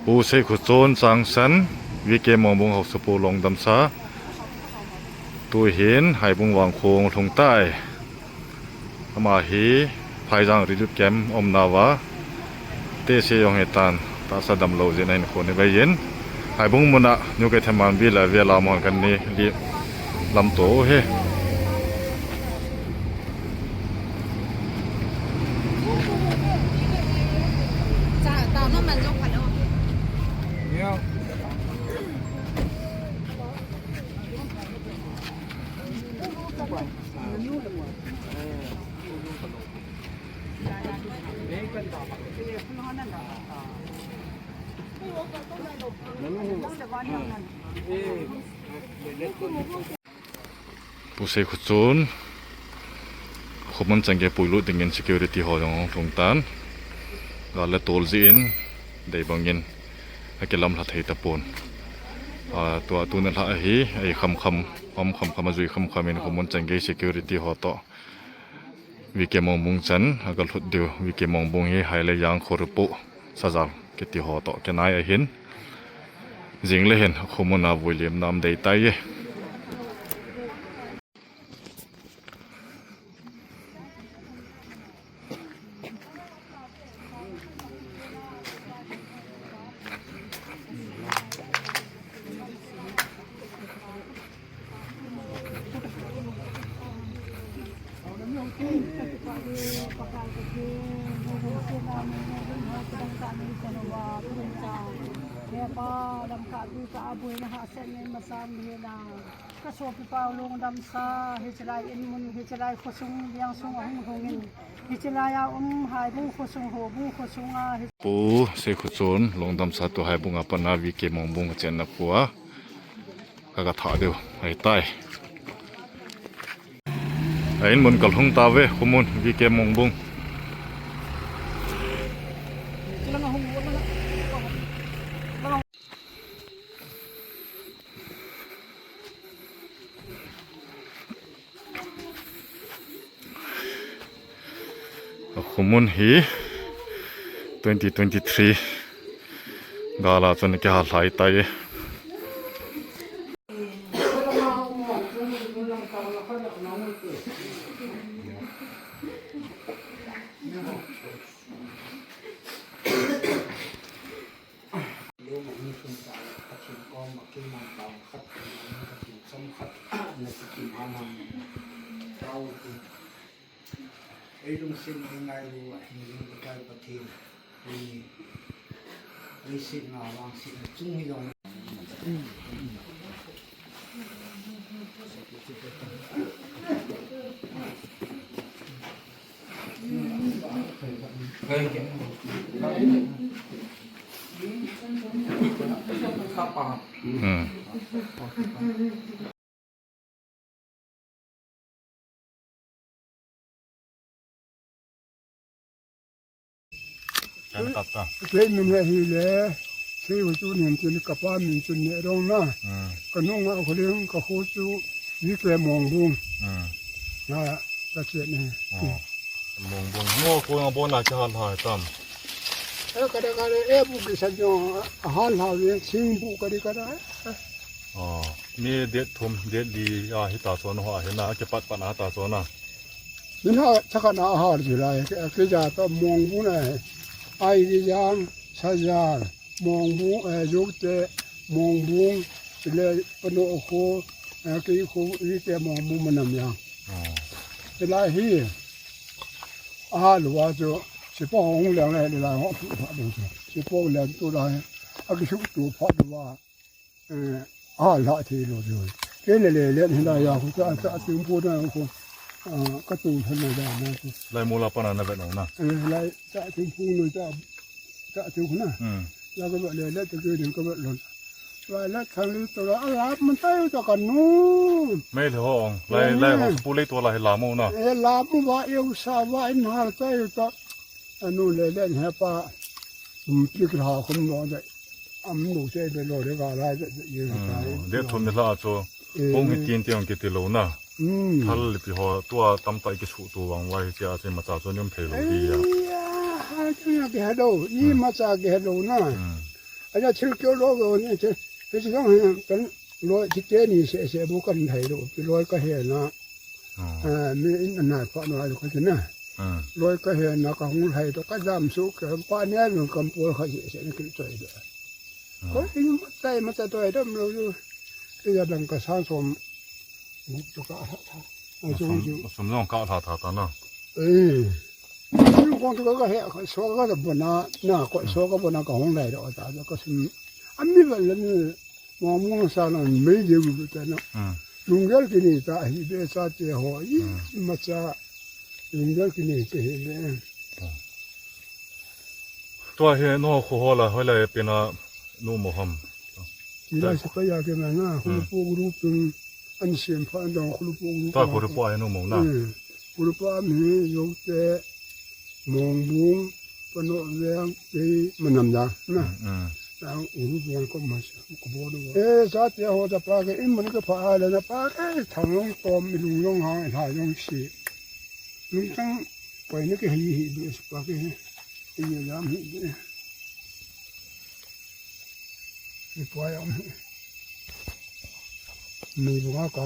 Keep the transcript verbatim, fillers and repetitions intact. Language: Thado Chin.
Pu Seikhochon Changsan, V K Mongbung Haosapu Longdamsa. Tuhin Haibung vangkho lhung tai. Ama hi Phaijang Relief Camp umna uva, tehse jong hitan, tahsa damlou jeh in ahin kho ni vei in. Haibung muna New Keithelmanbi le Vela mun kan ni li lamto u hi. Pu Seikhochon khomun chan gei puilut dingin security ho jong hung lhung tan. Gal le tol jeh in, dei bangin akilamlha thei tapon. A, tua tuni lha hi, ei khamkham, um khamkham, ajui khamkham in khomun chan gei security ho toh V K Mongbung chan aga lhut diu, V K Mongbung hi Haile Jang Khorepo Sajal kiti ho toh kinai ahin. Jing le hin khomun a vuilimna um dei tai e. Ka sopi pau Longdamsa, hichelai in mun, hichelai khosung, liang sung ahung hung in, hichelai a um, Haibung khosung, Hobung khosung a, hi- Pu Seikhochon Longdamsa tu Haibung a pat a V K Mongbung a chenna pu a, ka ga thah diu ahi tai. A in mun ka lhung tauve, khomun V K Mongbung. A khomun hi twenty twenty-three gal a chun kihal lhai tai. Lung a hung lhung ta le, Pathen koma keiman taona khat, Pathen koma chomkhat, na kikim ham ham, tao ti. Ei lungset, ei ngailu a hing ling Pakai Pathen, ei, leiset a vangsetna chung hi jong. Hmm. Kan kap ta. Kei min hi le, Seikhochon hin tin, ka pa min chu Nehrong na. Hmm. Ka nung a kho leng ka kho chu V K Mongbung. Hmm. Na, ka che ne. Oh. Mongbung. Mo ko na bon na cha hal ha tam. E ka da ka da e bu ki sa jo hal ha ve sing bu ka di ka da. Oh. Mi det thum, det li a hi ta so na ho a hi na ke pat pat na ta so na. Min ha, chakhat na a hal chu lai, ke, ke ja ta Mongbung na he. Ai ri jang, Sajal, Mongbung, eh, Jokte, Mongbung, le, Pano kho, eh, kei kho, ri te Mongbung manam yang. Oh. Te lai hi, a hal uva chu, sipa hung leng le, le lai hung pha ding chu. Sipa hung leng tu lai, a ki suk tu pha tu va. Eh, a la thei lou diu. Kei le le le hin la ya khu cha cha ting pu na khu. Ah, ka tu than na da na khu. Lai mo la pa na na ve no na. Eh, lai cha ting pu no cha cha ting khu na. Hmm. La ka ve le le te ke din ka ve lo. Lai la thang li to la a la man tai to ka nu. Mai le ho ong. Lai lai ho pu le to la hi la mo na. Eh, la mo va eu sa va in har tai to. Anu le le he pa. Um, pik la khum no de. Am nu se be lo de ga la de, de, ye. Hmm, de thum ni la chu. Eh, kong hi ne. Tin tin kiti lo na. Hmm. Thal lipi ho tua tam tai ki su tu vang vai tia se ma cha chu nim thei lo di ya. Ai ya, ha chu ya ke ha lo. I ma cha ke ha lo na. Hmm. Aja thil keu lo lo ni che. Hiche jong hi kan loi kiti ni se se bu kan thei lo. Pi loi ka he na. Oh. Ah, mi in na pa no ai ko na. Hmm. Loi ka he na ka hung thei to ka jam su ke pa ne lo kan pol kha se se ni kin choi do. Oh. Ko in tai ma ta to ai dam lo lo. Ke ya dang ka sang som. Gup to ka ha tha. Ai chung chung. Sum jong ka tha tha ta na. Eh. Sum kong to ka he ka so ka da bona na ko so ka bona ka hung lai do ta ka sum. Ami ba la ni mo mo sa na me de bu ta na. Hmm. Lunggel kini ta hi be sa te ho. I Hmm. ma cha. Lunggel kini te hi be. Tua hi no khu ho la, hoilai pena nu mo ham. Ti la sa ka ya ke na na, khu Hmm. pu group tung an siam pha an dong khu pu group. Tua khu pu ai nu mo na. Hmm. Khu pu a mi yo te mong bung, pa no veng, te manam da na. Hmm, hmm. Tang u lu buan ko ma sa, ko bo do. Eh, sa te ho ta pa ke, in man ke pa a le na pa ke, thang long tom, i lung long ha, ha long si. Lung tang, pa ni ke hi hi de, pa ke, i ye lam hi de. I pa ya mi. Mi bu ka.